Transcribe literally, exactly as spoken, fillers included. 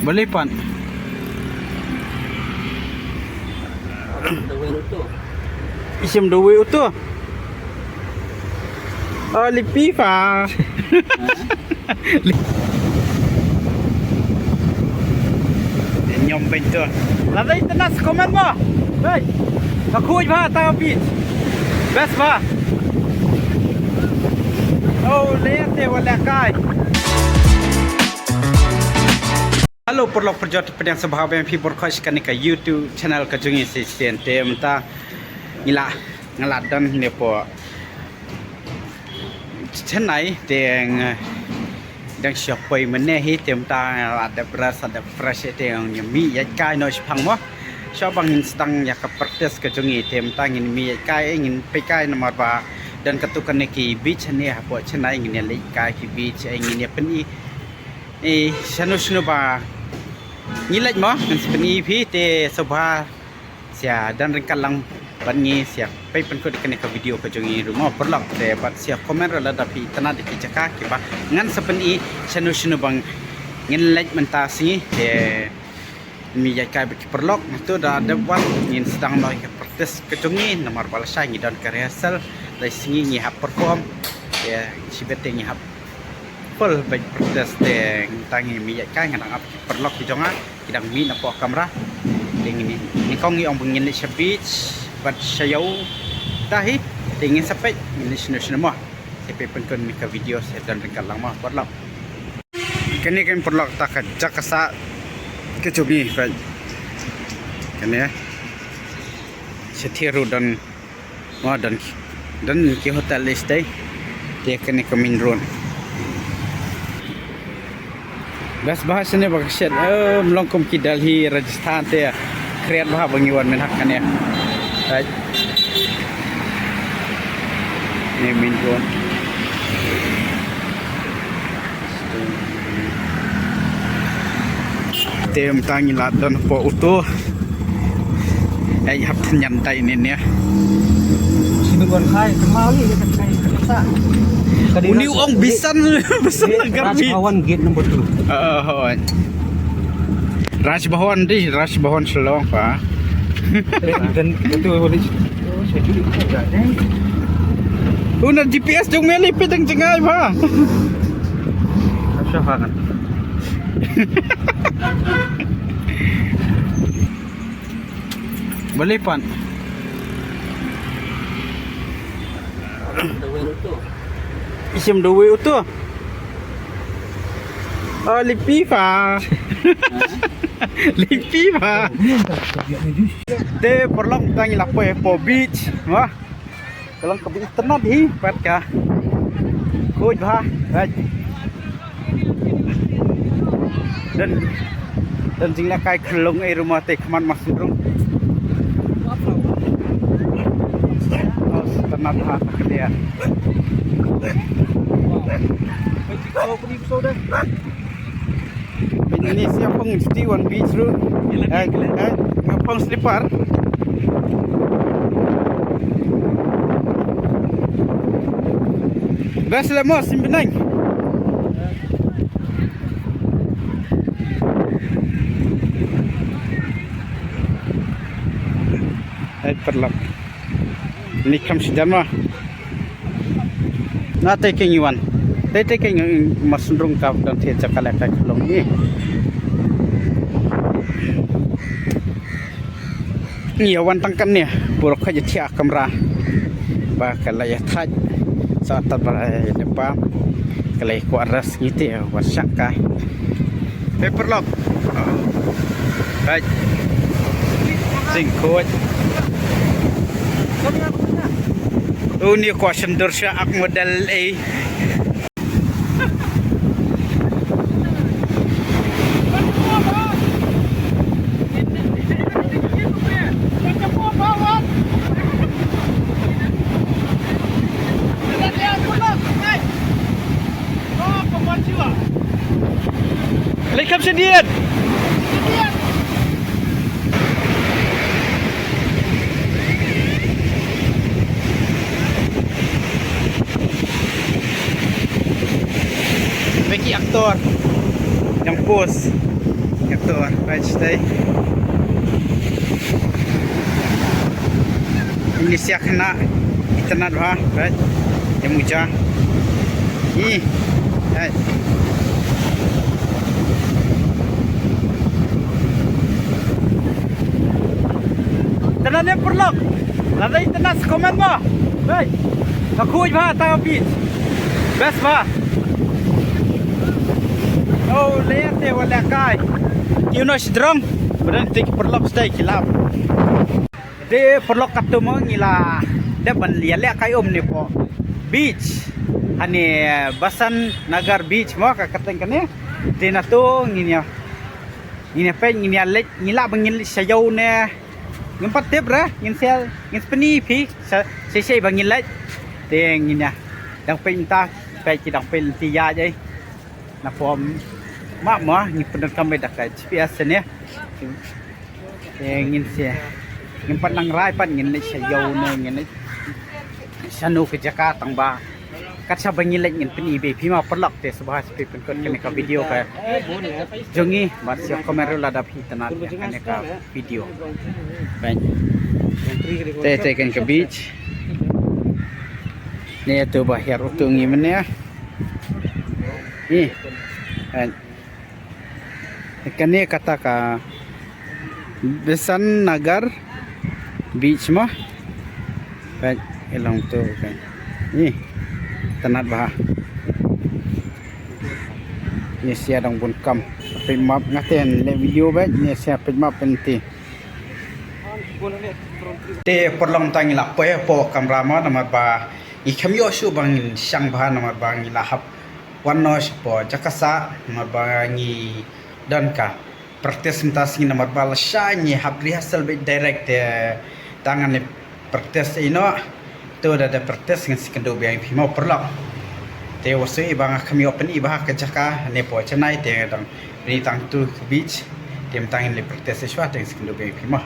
Balei pat? Isim dawei utu. Oh, lipi pa. Nyom bento. Lada internet comment mo. Hei. Ka khuid ba ta beach. Best ba. Oh, leh te wala kai. Hello, paralok parajor, pdiang sngewbha biang ïa phi baroh sha kane ka YouTube channel ka jong ngi shisien. Te mynta ngi la, nga la don ne hapoh Chennai, te nga dang shu poi mynne hi, te mynta nga la dep brush, la dep fresh, te ngin mih ïaid kai noh shaphang mo. Shuwa ba ngin sdang ïa ka practice ka jong ngi, te mynta ngin mih ïaid kai, ngin peit kai namar ba don katto katne ki beach hangne hapoh Chennai, ngin ïa leit kai ki beach, ngin ïa pyni. Eh, shano shano ba ngi leit mo, ngan sa pyni ïa phi, te sngewbha sa ïa don ryngkat lang bad ngi, sa ïa peit pynkut ïa kane ka video ka jong ngi ruh mo paralok, te bad sa ïa comment ruh lada phi itynnad ïa ki jaka kiba ngan sa pyni, shano shano ba ngin leit mynta sngi, te mih ïaid kai bad ki paralok. Nangta da dep wan ngin sdang noh ïa ka practice ka jong ngi namar ba lashai ngi don ka rehearsal, lai sngi ngi hap perform. Te shibit te ngi hap full bad practice, te mynta ngi mih ïaid kai, nga dang ap ki paralok ki jong nga ki dang mih na poh kamra. Te ngin, nyngkong ngi ong ba ngin leit sha beach bad sha ïew. Te hi te ngin sa peit ngin leit shano shano mo. Te peit pynkut ïa ka video, sa don ryngkat lang mo paralok. Kane kan paralok ta ka jaka sah ka jong ngi, peit. Kane sha thir ruh don, mo, don, don ki hotel i stay. Te kane ka main road. Best bha shane ba ka shet, eh, ym long kum ki Delhi, Rajasthan te. Khriat bha ba ngi wan mynta kane. Right. Ne main road. Te mynta ngi la don hapoh uto. Ai hap thngan tai ne ne. Sini wan khai kemau ni kita khai kita. Uni ong bisan bisan Raj garbi. Bhawan gate number two. Oh, oh. Raj Bhawan di, Raj Bhawan Shillong pa. Dan itu boleh. Una G P S jong meli pitang jengai pa. Syafa kan. Balei pat? Isim dawei uto. Oh, lipi pa. Lipi pa. Te paralok tang ila poi hapoh beach. Wah. Ka long kaba itynnad hi pat ka khuid bha. Right. Don, don jinglehkai khyllung ei ruh mo, te khmat Mawsynrung. Oh, itynnad bha ka liang. Peit ni, ïa phong sti wan beach ruh. Eh, eh, ïa phong slipper. Best lah mo, sim benang. Hai paralok. Ni kam sidan ma. Na te keng iwan. Te te keng Mawsynrung ka don te jaka lehkai khyllung ni. Ni wan tang kane, pura ka jati kamra. Ba ka la ïa thait. Sa ta ba ne pa. Ka la ïa ko aras ngi te wan shaka. Paper lock. Right. Jingkhuid. Uni ko shendur sha ak model ei. Leit kham shadien. Wei ki actor. Yang pose. Yang Right, stay. Ini siak na internet ha, right? Yang muja. Ih, right. Tana ne perlok. Lada internet sekomen mo. Right. Aku ba ta beach. Best ba. Oh, leer te wala kai. Kiu no sidrong. Badan te ki perlok stay kilap. Te perlok katu mo ngi la dep ban ïaleh kai um ne po beach. Hani Basan Nagar Beach mo ka kateng kane. Te na tu ngin ïa, ngin ïa peit, ngin ïa leit, ngin lah ban ngin leit sha ïew ne. Ngim pat tip re, ngin sel, ngin pyni phi sa, sa, sa ba ngin leit. Te ngin ïa dang peit mynta, peit ki dang peit lynti ïaid ai. Na pom map mo, ngin pyndonkam beit da ka G P S ne. Te ngin se, ngin pat nang rai pat ngin leit sha ïew ne, ngin leit shano ka jaka tang ba kat shaba ngin leit ngin pyni beit phi mo paralok. Te sngewbha sa phi pynkut kane ka video ka jong ngi bad sa comment ruh lada phi itynnad ïa kane ka video. Bang. Te te kane ka beach. Ne tu ba hiar utu ngi mynne. Ni. Bang. Kane kata ka Bisan Nagar Beach mo. Peit, i long tu, peit. Ni, itynnad bha. Ni sa dang bun kam. Peit map nga te leh video beit, ni sa peit map pynti. Te paralok, tang ngi la poi hapoh kamra mo namar ba ngi khlem ïoh shuh ba ngin shang bha namar ba ngi la hap wan noh shapoh jaka sah namar ba ngi don ka practice mynta sngi namar ba lashai ngi hap rehearsal beit direct, te tang ngan leit practice ïa noh. To da da practice ngan sa ïakynduh biang ïa phi mo paralok. Te wat shu ïohi ba nga khlem ïoh pyni bha ka jaka ne hapoh Chennai, te dang pyni tang tu ka beach. Te mynta ngin leit practice shuwa te ngan sa ïakynduh biang ïa phi mo.